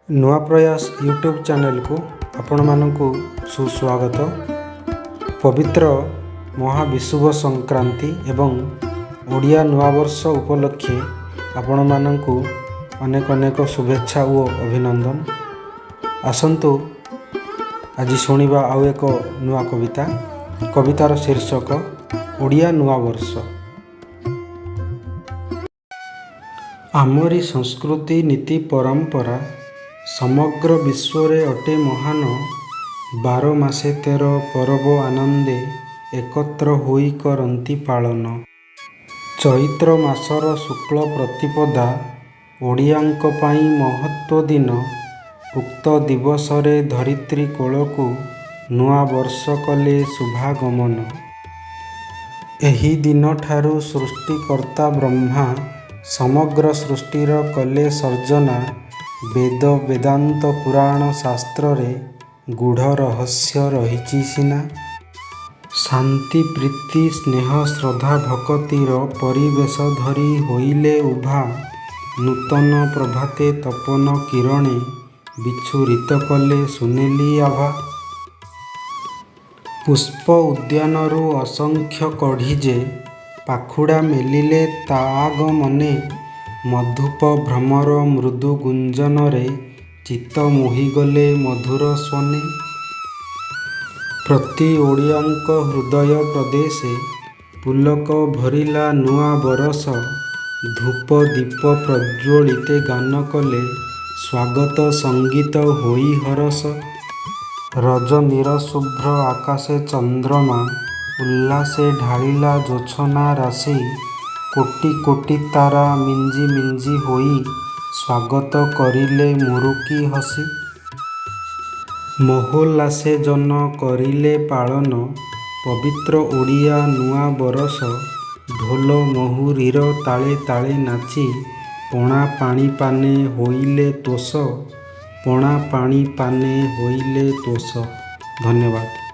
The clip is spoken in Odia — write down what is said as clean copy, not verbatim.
ନୂଆ ପ୍ରୟାସ ୟୁଟ୍ୟୁବ୍ ଚ୍ୟାନେଲକୁ ଆପଣମାନଙ୍କୁ ସୁସ୍ୱାଗତ। ପବିତ୍ର ମହାବିଷୁବ ସଂକ୍ରାନ୍ତି ଏବଂ ଓଡ଼ିଆ ନୂଆବର୍ଷ ଉପଲକ୍ଷେ ଆପଣମାନଙ୍କୁ ଅନେକ ଅନେକ ଶୁଭେଚ୍ଛା ଓ ଅଭିନନ୍ଦନ। ଆସନ୍ତୁ, ଆଜି ଶୁଣିବା ଆଉ ଏକ ନୂଆ କବିତା। କବିତାର ଶୀର୍ଷକ ଓଡ଼ିଆ ନୂଆବର୍ଷ। ଆମରି ସଂସ୍କୃତି, ନୀତି, ପରମ୍ପରା ସମଗ୍ର ବିଶ୍ୱରେ ଅଟେ ମହାନ। 12 ମାସେ 13 ପରବ ଆନନ୍ଦେ ଏକତ୍ର ହୋଇ କରନ୍ତି ପାଳନ। ଚୈତ୍ର ମାସର ଶୁକ୍ଳ ପ୍ରତିପଦା ଓଡ଼ିଆଙ୍କ ପାଇଁ ମହତ୍ତ୍ୱ ଦିନ। ଉକ୍ତ ଦିବସରେ ଧରିତ୍ରୀ କୋଳକୁ ନୂଆବର୍ଷ କଲେ ଶୁଭାଗମନ। ଏହି ଦିନଠାରୁ ସୃଷ୍ଟିକର୍ତ୍ତା ବ୍ରହ୍ମା ସମଗ୍ର ସୃଷ୍ଟିର କଲେ ସର୍ଜନା। ବେଦ ବେଦାନ୍ତ ପୁରାଣ ଶାସ୍ତ୍ରରେ ଗୂଢ଼ ରହସ୍ୟ ରହିଛି ସିନା। ଶାନ୍ତି, ପ୍ରୀତି, ସ୍ନେହ, ଶ୍ରଦ୍ଧା, ଭକତିର ପରିବେଶ ଧରି ହୋଇଲେ ଉଭା। ନୂତନ ପ୍ରଭାତେ ତପନ କିରଣେ ବିଚ୍ଛୁରିତ କଲେ ସୁନେଲି ଆଭା। ପୁଷ୍ପ ଉଦ୍ୟାନରୁ ଅସଂଖ୍ୟ କଢ଼ି ଯେ ପାଖୁଡ଼ା ମେଲିଲେ ତା ଆଗମନେ। ମଧୁପ ଭ୍ରମର ମୃଦୁ ଗୁଞ୍ଜନରେ ଚିତ୍ତ ମୋହିଗଲେ ମଧୁର ସ୍ୱନେ। ପ୍ରତି ଓଡ଼ିଆଙ୍କ ହୃଦୟ ପ୍ରଦେଶେ ପୁଲକ ଭରିଲା ନୂଆ ବରଷ। ଧୂପ ଦୀପ ପ୍ରଜ୍ଜ୍ୱଳିତେ ଗାନ କଲେ ସ୍ୱାଗତ ସଙ୍ଗୀତ ହୋଇ ହରଷ। ରଜନୀର ଶୁଭ୍ର ଆକାଶେ ଚନ୍ଦ୍ରମା ଉଲ୍ଲାସେ ଢାଳିଲା ଜୋଛନା ରାଶି। କୋଟି କୋଟି ତାରା ମିଞ୍ଜି ମିଞ୍ଜି ହୋଇ ସ୍ୱାଗତ କରିଲେ ମୁରୁକି ହସି। ମହୋଲ୍ଲାସେ ଜନ କରିଲେ ପାଳନ ପବିତ୍ର ଓଡ଼ିଆ ନୂଆ ବରଷ। ଢୋଲ ମହୁରୀର ତାଳେ ତାଳେ ନାଚି ପଣା ପାଣି ପାନେ ହୋଇଲେ ତୋଷ। ପଣା ପାଣି ପାନେ ହୋଇଲେ ତୋଷ। ଧନ୍ୟବାଦ।